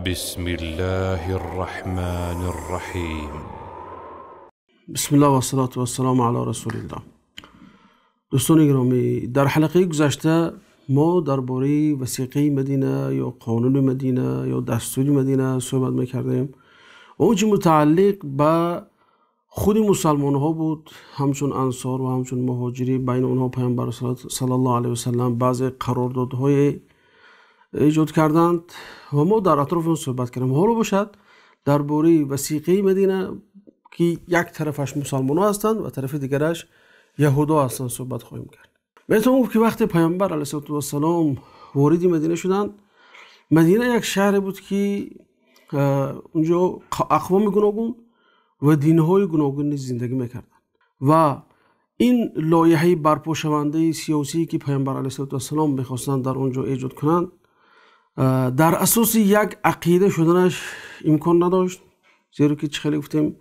بسم الله الرحمن الرحیم. بسم الله والصلاة والسلام علی رسول الله. دوستان گرامی، در حلقه گذشته ما درباره وثیقه مدینه یا قانون مدینه یا دستور مدینه صحبت میکردیم. اون چه متعلق به خود مسلمان ها بود، همچون انصار و همچون مهاجری، بین اونها پیامبر صلی الله علیه و سلم بعض قراردادهای ایجاد کردند و ما در اطراف اون صحبت کردیم. حالا باشد درباره وثیقه مدینه که یک طرفش مسلمان ها هستند و طرف دیگرش یهودا هستند صحبت خواهیم کرد. میتونم گفت که وقتی پیامبر علیه السلام وارد مدینه شدند، مدینه یک شهر بود که اونجا اقوام گوناگون و دینهای گوناگون زندگی میکردند و این لایحه برپا شونده سیاسی که پیامبر علیه السلام میخواستند در اونجا ایجاد کنند، در اساس یک عقیده شدنش امکان نداشت، زیرا که خیلی گفتیم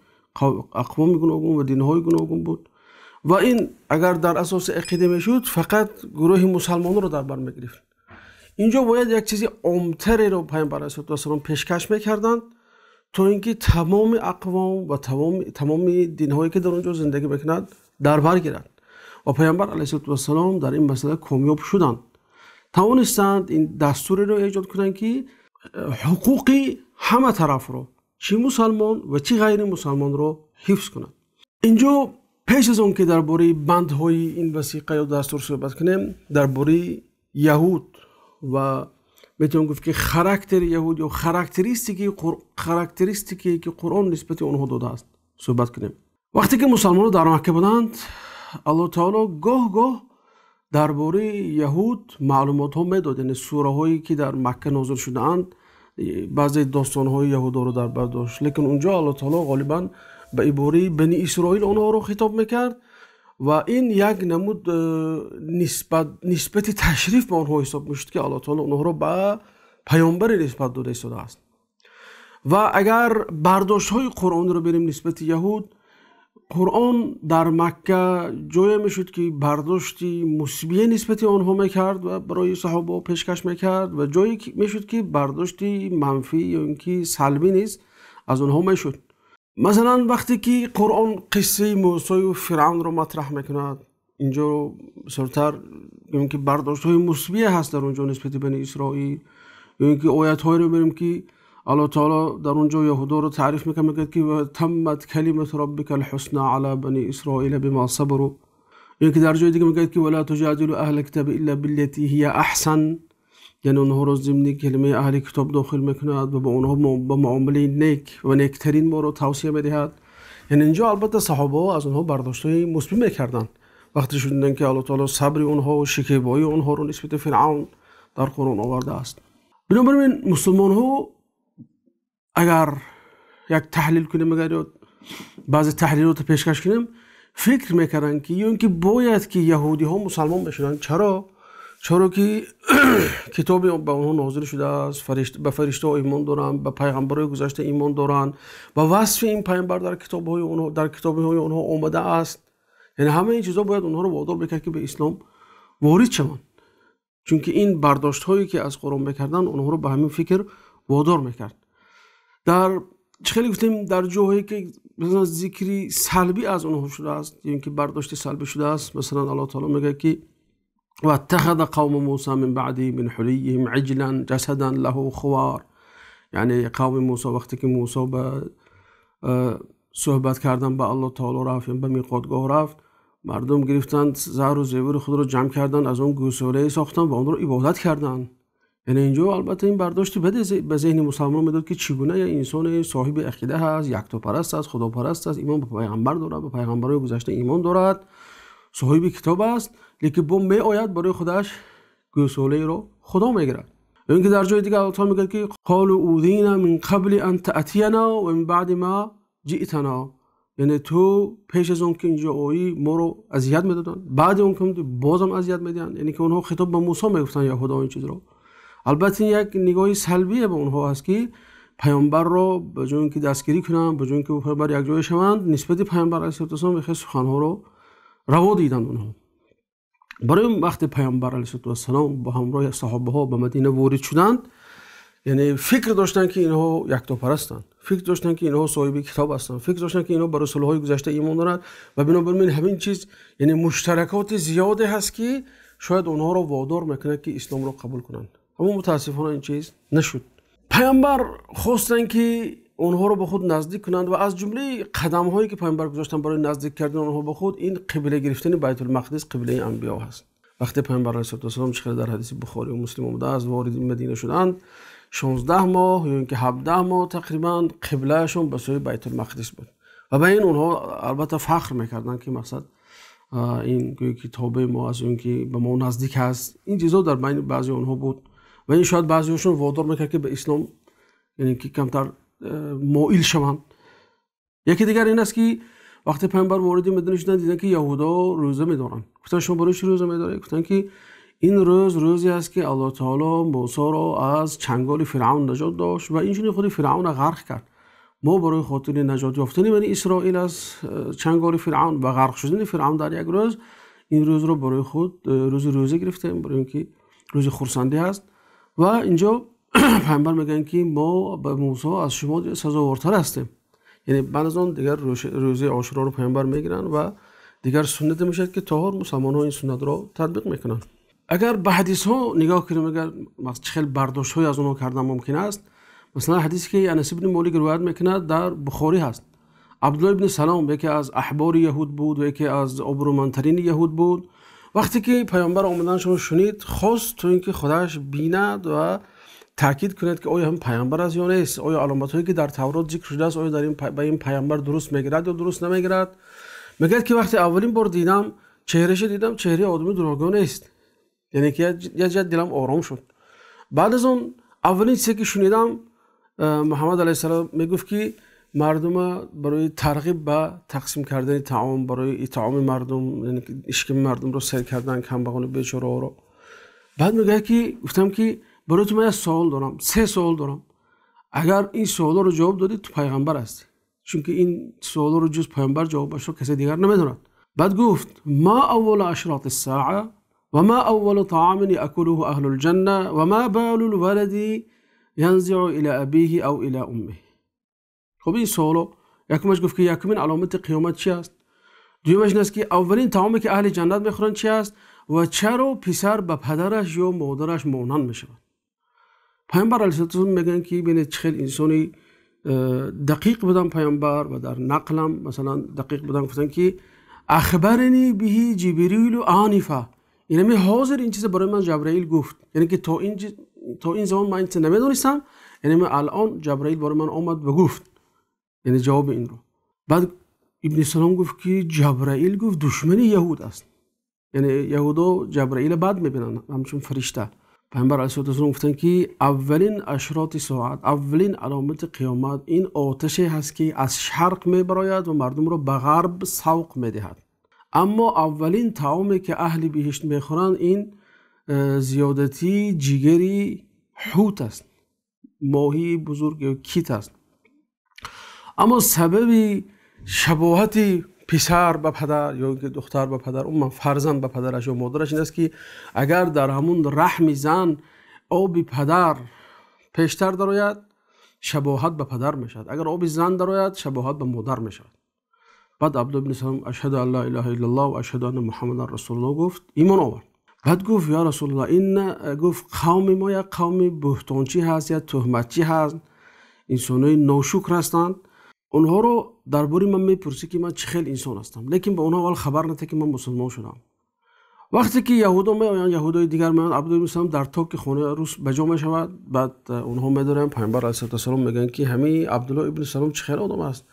اقوام گوناگون و دینهای گوناگون بود و این اگر در اساس عقیده میشد فقط گروه مسلمان رو در بر میگرفت. اینجا باید یک چیزی عامتری رو پیامبر علیه السلام پیشکش میکردند تا اینکه تمام اقوام و تمام دینهایی که در اونجا زندگی میکنند در بر گیرند و پیامبر علیه السلام در این مسئله کامیاب شدند. توانستند این دستوری رو ایجاد کنند که حقوق همه طرف رو، چی مسلمان و چی غیر مسلمان رو حفظ کنند. اینجا پیش از آن که درباره بندهای این وثیقه یا دستور صحبت کنیم، درباره یهود و میتونم گفت که خاراکتر یهود یا خاراکتریستیکی که قرآن نسبت آنها داده است صحبت کنیم. وقتی که مسلمانان در مکه بودند، الله تعالی گاه گاه درباره یهود معلومات ها میداد، یعنی سوره هایی که در مکه نازل شده‌اند بعضی داستان های یهود رو در بر داشت، لیکن اونجا الله تعالی غالبا به عباره بنی اسرائیل آنها رو خطاب میکرد و این یک نمود نسبت تشریف به آنها حساب میشد که الله تعالی آنها رو به پیامبر نسبت داده ایستاده است. و اگر برداشت های قرآن رو بریم نسبت یهود، قرآن در مکه جای میشد که برداشتی مثبت نسبت آنها میکرد و برای صحابه پیشکش میکرد و جایی میشد که برداشتی منفی یا اینکه سلبی نیز از آنها میشد. مثلا وقتی که قرآن قصه موسی و فرعون رو مطرح میکند، اینجا بسیارتر اینکه برداشت های مثبت هست در اونجا نسبت بنی اسرائیل، یا اینکه آیت های رو بریم که الله تعالی در اونجا یهودا رو تعریف میکنه، میگه که تمت کلمت ربک الحسنى علی بنی اسرائیل بما صبروا، یا اینکه در جای دیگه میگه که ولا تجادلوا اهل الكتاب الا بالتي هي احسن، یعنی اونها رو ضمن کلمه اهل کتاب داخل میکند و با اونها با معامله نیک و نیکترین ما رو توصیه میدهد. یعنی اینجا البته صحابه ها از اونها برداشت مثبت میکردند وقتی شنیدن که الله تعالی صبر اونها و شکیبایی اونها رو نسبت فرعون در قرآن آورده است. بنابراین مسلمان ها اگر یک تحلیل کنیم، اگر بعضی تحلیلات پیشکش کنیم، فکر میکردن که یا اینکه باید که یهودی ها مسلمان بشن. چرا؟ چرا که کتاب به آنها نازل شده است، به فرشته ها ایمان دارند، به پیغمبرای گذشته ایمان دارند و وصف این پیامبر در کتاب های اونها در کتاب های اونها آمده است. یعنی همه این چیزا باید اونها رو وادار بکرد که به اسلام وارد شوند، چون که این برداشت هایی که از قرآن میکردن اونها رو به همین فکر وادار میکرد. در خیلی گفتیم در جاهایی که مثلا ذکری سلبی از اونها شده است، یعنی که برداشت سلبی شده است، مثلا الله تعالی میگه که واتخذ قوم موسى من بعده من حليهم عجلا جسدا له خوار، یعنی قوم موسی وقتی که موسی به صحبت کردن با الله تعالی رفت، به میقاتگاه رفت، مردم گرفتند زهر و زیور خود رو جمع کردن، از اون گوساله ساختن و اون رو عبادت کردن. یعنی اینجا البته این برداشت بده به ذهن مسلمان میداد که چگونه یه انسان صاحب عقیده هست، یکتاپرست است، خداپرست است، ایمان به پیغمبر دارد، به پیغمبرای گذشته ایمان دارد، صاحب کتاب است، لیکن با می آید برای خودش گوساله رو خدا میگیرد. اینکه در جای دیگه الله تعالی میگه که قالوا اوذینا من قبل ان تأتینا و من بعد ما جئتنا، یعنی تو پیش از اون که اینجا آیی ما رو اذیت میدادن، بعد اون که بازم اذیت میدن. یعنی که اونها خطاب به موسی میگفتن یا خدا این چیز رو. البته یک نگاه سلبی به اونها هست که پیامبر رو به جای اینکه دستگیری کنن، به جای اینکه پیامبر یک جای شوند، نسبت پیامبر علیه السلام خیلی سخنها رو روا دیدند اونها. برای وقتی پیامبر علیه السلام با همراه صحابه ها به مدینه وارد شدند، Яъне фикр доштанд, ки инҳо яктопарастанд, фикр доштанд, ки инҳо соҳиби китоб ҳастанд, фикр доштанд, ки инҳо ба расулҳои гузашта имон доранд ва бинобар ин ҳамин чиз, яъне муштаракоти зиёде ҳаст, ки шояд онҳоро водор мекунад, ки исломро қабул кунанд. Аммо мутаассифона ин чиз нашуд. Паёмбар хостанд, ки онҳоро ба худ наздик кунанд ва аз ҷумлаи қадамҳое, ки паёмбар гузоштанд барои наздик кардани онҳо ба худ, ин қибла гирифтани Байтулмақдис қиблаи анбиё ҳаст. Вақте паёмбар алайҳиссалом, чӣ дар ҳадиси Бухорӣ ва Муслим омадааст, вориди Мадина шуданд, 16 моҳ ё инки 17 моҳ тақрибан қиблаашон ба сӯи Байтулмақдис буд ва ба ин онҳо албатта фахр мекарданд, ки мақсад ин гӯё ки тобеи мо аст ё инки ба мо наздик аст. Ин чизҳо дар байни баъзе онҳо буд ва ин шояд баъзеҳошон водор мекард, ки ба ислом, яъне ки камтар моил шаванд. Яке дигар ин аст, ки вақте паёмбар вориди Мадина шуданд, диданд, ки яҳудо рӯза медоранд. Гуфтанд: шумо барои чӣ рӯза медоред? Гуфтанд, ки ин рӯз рӯзе аст, ки Аллоҳ таоло Мусоро аз чанголи Фиръавн наҷот дошт ва инчунин худи Фиръавнро ғарқ кард. Мо барои хотири наҷот ёфтани бани Исроил аз чанголи Фиръавн ва ғарқ шудани Фиръавн дар як рӯз, ин рӯзро барои худ рӯзи рӯза гирифтем, барои инки рӯзи хурсандӣ аст. Ва инҷо паёмбар мегӯянд, ки мо ба Мусо аз шумо сазовортар ҳастем. Яъне баъд аз он дигар рӯзаи Ошуроро паёмбар мегиранд ва дигар суннате мешавад, ки то ҳол мусулмонҳо ин суннатро татбиқ мекунанд. Агар ба ҳадисҳо нигоҳ кунем, агар чӣ хеле бардоштҳое аз онҳо кардан мумкин аст. Масалан, ҳадисе ки Анас ибни Молик ривоят мекунад, дар Бухорӣ ҳаст. Абдуллоҳ ибни Салом яке аз аҳбори яҳуд буд ва яке аз обрӯмандтарини яҳуд буд. Вақте ки паёмбар омаданашонро шунид, хост то инки худаш бинад ва таъкид кунад, ки оё ҳам паёмбар аст ё нест, оё аломатҳое, ки дар Таврот зикр шудааст, оё дар ин ба ин паёмбар дуруст мегирад ё дуруст намегирад. Мегӯяд, ки вақте аввалин бор дидам, чеҳраашро дидам, чеҳраи одами дурӯғгӯ нест. Яъне ки як ҷиҳат дилам ором шуд. Баъд аз он аввалин чизе, ки шунидам, Муҳаммад алайҳиссалом мегуфт, ки мардумро барои тарғиб ба тақсим кардани таом, барои итъоми мардум, яъне ки шиками мардумро сер кардан, камбағал ва бечораҳоро. Баъд мегӯяд, ки гуфтам, ки барои ту ман як савол дорам, се савол дорам. Агар ин саволҳоро ҷавоб додӣ, ту пайғамбар ҳастӣ. Чунки ин саволҳоро ҷуз пайғамбар ҷавобашро касе дигар намедонад. Баъд гуфт: ма аввалу ашроти ссаа ва ма аввалу таомин яъкулуҳу аҳлул ҷанна ва ма балул валади янзиъу ила абиҳи ав ила уммиҳ. Хуб, ин саволо якумаш гуфт, ки якумин аломати қиёмат чи аст? Дуюмаш ин аст, ки аввалин таоме, ки аҳли ҷаннат мехӯранд, чи аст ва чаро писар ба падараш ё модараш монанд мешавад? Паёмбар алайҳиссалом мегӯянд, ки бинед, чӣ хел инсони дақиқ буданд паёмбар ва дар нақлам масалан дақиқ буданд. Гуфтанд, ки ахбарани биҳи Ҷибрилу анифа, яъне ҳозир ин чиза барои ман Ҷабраил гуфт, яъне ки то ин замон ман ин чиза намедонистам, яъне алон Ҷабраил барои ман омад ва гуфт, яъне ҷавоби инро. Баъд Ибни Салом гуфт, ки Ҷабраил гуфт душмани яҳуд аст, яъне яҳудо Ҷабраилро бад мебинанд ҳамчун фаришта. Паёмбар алайҳиссалом гуфтанд, ки аввалин ашроти соат, аввалин аломати қиёмат ин оташе ҳаст, ки аз шарқ мебарояд ва мардумро ба ғарб савқ медиҳад. Аммо аввалин таоме, ки аҳли биҳишт мехӯранд, ин зиёдатии ҷигари ҳут аст, моҳии бузург ё кит аст. Аммо сабаби шабоҳати писар ба падар ё инки духтар ба падар, умуман фарзанд ба падараш ё модараш, ин аст, ки агар дар ҳамун раҳми зан оби падар пештар дарояд, шабоҳат ба падар мешавад, агар оби зан дарояд, шабоҳат ба модар мешавад. Баъд Абдуллоҳ ибни Салом ашҳаду ан ла илаҳа иллаллоҳ ва ашҳаду анна Муҳаммадан расулуллоҳ гуфт, имон овард. Баъд гуфт: ё Расулуллоҳ, ин гуфт, қавми мо як қавми буҳтончӣ ҳаст, як туҳматчӣ ҳаст, инсонҳои ношукр ҳастанд. Онҳоро дар бораи ман мепурсӣ, ки ман чӣ хел инсон ҳастам, лекин ба онҳо аввал хабар надиҳ, ки ман мусулмон шудам. Вақте ки яҳудо меоянд, яҳудои дигар меоянд, Абдуллоҳ ибни Салом дар токи хонаи рус ба ҷо мешавад. Баъд онҳо медоранд, паёмбар алайҳиссалом мегӯянд, ки ҳамин Абдуллоҳ ибни Салом чӣ хел одам аст?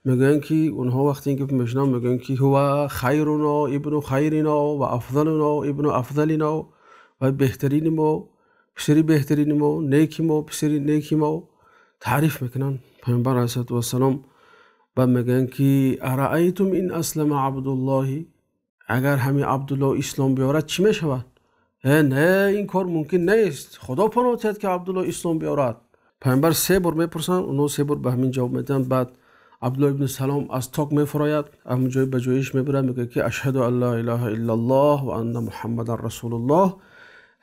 Мегӯянд, ки онҳо вақте ин гап мешунаванд, мегӯянд, ки ҳува хайруно ибну хайрино ва афзалуно ибну афзалино, ва беҳтарини мо, писари беҳтарини мо, неки мо, писари неки мо таъриф мекунанд. Паёмбар алайҳиссалом баъд мегӯянд, ки араайтум ин аслама Абдуллоҳи, агар ҳамин Абдуллоҳ ислом биёрад, чӣ мешавад? Не, ин кор мумкин нест, Худо паноҳ диҳад, ки Абдуллоҳ ислом биёрад. Паёмбар се бор мепурсанд, онҳо се бор ба ҳамин ҷавоб медиҳанд. Баъд Абдуллоҳ ибни Салом аз ток мефурояд, ҳамон ҷой ба ҷоиш мебарад, мегӯяд, ки ашҳаду ан ла илаҳа иллаллоҳ ва анна Муҳаммадан расулуллоҳ.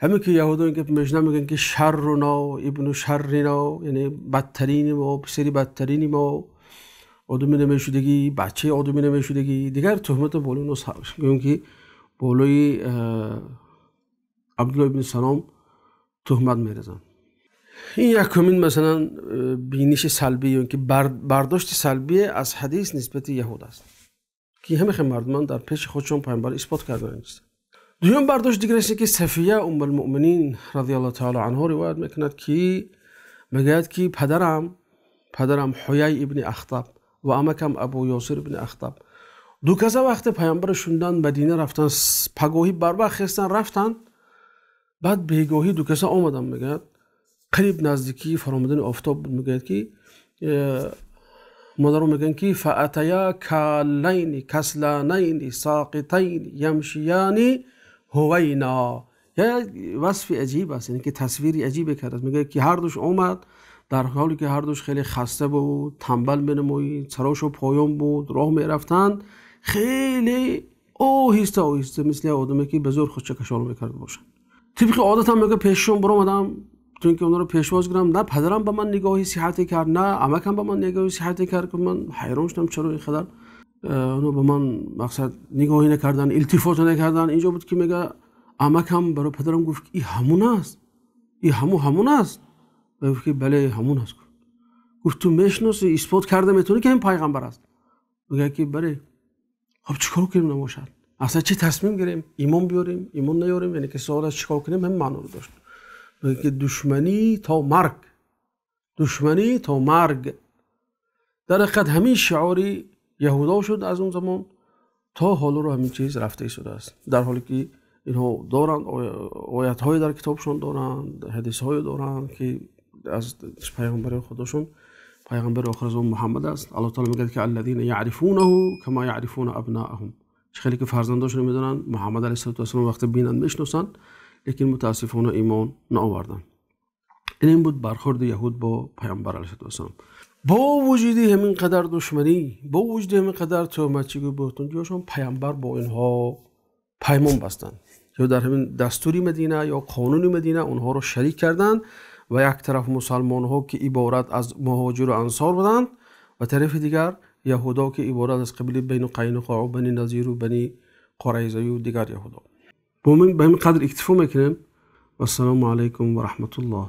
Ҳамин ки яҳудон гап мешунаванд, мегӯянд ки шарруно ибну шаррино, яъне бадтарини мо, писари бадтарини мо, одами намешудагӣ, бачаи одами намешудагӣ. Дигар туҳмат болои онҳо гӯям ки болои Абдуллоҳ ибни Салом туҳмат мерезанд. Ин якумин масалан биниши салбӣ ё ки бардошти салбӣ аз ҳадис нисбати яҳуд аст, ки ҳама мардумон дар пеши худшон пайғамбар исбот карданд. Дуюм бардошт дигар аст, ки Сафия Уммул-муъминин радиаллоҳу таъало анҳо ривоят мекунад, ки мегӯяд ки падарам Ҳуяй ибни Ахтаб ва амакам Абу Ёсир ибни Ахтаб ду каса вақте пайғамбарро шуниданд, Мадина рафтанд, пагоҳӣ барвақт хестанд, рафтанд. Баъд бегоҳӣ ду каса омаданд, мегӯяд қариб наздикии фаромадани офтоб буд. Мегӯяд ки модаро мегӯянд ки фаатая каллайни касланайни соқитайни ямшияни ҳувайна. Як васфи аҷиб аст, яъне ки тасвири аҷибе кардааст. Мегӯяд ки ҳар душ омад дар ҳоле ки ҳар душ хеле хаста буд, танбал менамоид, сарошу поён буд, роҳ мерафтанд хеле оҳиста оҳиста, мисли одаме ки ба зӯр худша кашол мекарда бошад. Тибқи одатам мегӯяд пешашон баромадам то ин ки онҳоро пешвоз гирам. На падарам ба ман нигоҳи сиҳате кард, на амакам ба ман нигоҳи сиҳате кард, ки ман ҳайрон шудам, чаро ин қадар онҳо ба ман мақсад нигоҳе накарданд, илтифоте накарданд. Инҷо буд ки мега амакам барои падарам гуфт ки ин ҳамун аст, ин ҳамун аст. Ва гуфт ки бале, ҳамун аст. Гуфт ту мешиносӣ, исбот карда метавонӣ ки ин пайғамбар аст? Мегӯяд ки бале. Хоб чӣ кор кунем набошад? Аслан чӣ тасмим гирем? Имон биёрем, имон наёрем? Яъне ки савол аст чӣ кор кунем, ҳамин маъноро дошт. Мегӯяд ки душманӣ то марг, душманӣ то марг. Дар ҳақиқат ҳамин шиори яҳудо шуд аз он замон то ҳолоро ҳамин чиз рафта истодааст, дар ҳоле ки инҳо доранд оятҳое дар китобшон доранд, ҳадисҳое доранд ки аз пайғамбари худошон, пайғамбари охир замон Муҳаммад аст. Аллоҳ таъоло мегӯяд ки аллазина яърифунаҳу кама яърифуна абнаахум, чӣ хеле ки фарзандошонро медонанд, Муҳаммад алайҳиссалоту вассалом вақте бинанд мешиносанд, лекин мутаассифона имон наоварданд. Ин буд бархӯрди яҳуд бо пайғамбар алайҳиссалоту вассалом. Бо вуҷуди ҳамин қадар душманӣ, бо вуҷуди ҳамин қадар туҳматчигӣ буҳтонҷӯшон, пайғамбар бо инҳо паймон бастанд. Ё дар ҳамин дастури Мадина ё қонуни Мадина онҳоро шарик карданд ва як тараф мусалмонҳо ки иборат аз муҳоҷиру ансор буданд ва тарафи дигар яҳудо ки иборат аз қабили Бани Қайнуқоъ, Бани Назиру Бани Қурайзаю дигар яҳудо. Ба ҳамин қадр иктифо мекунем. Вассалому алайкум ва раҳматуллоҳ.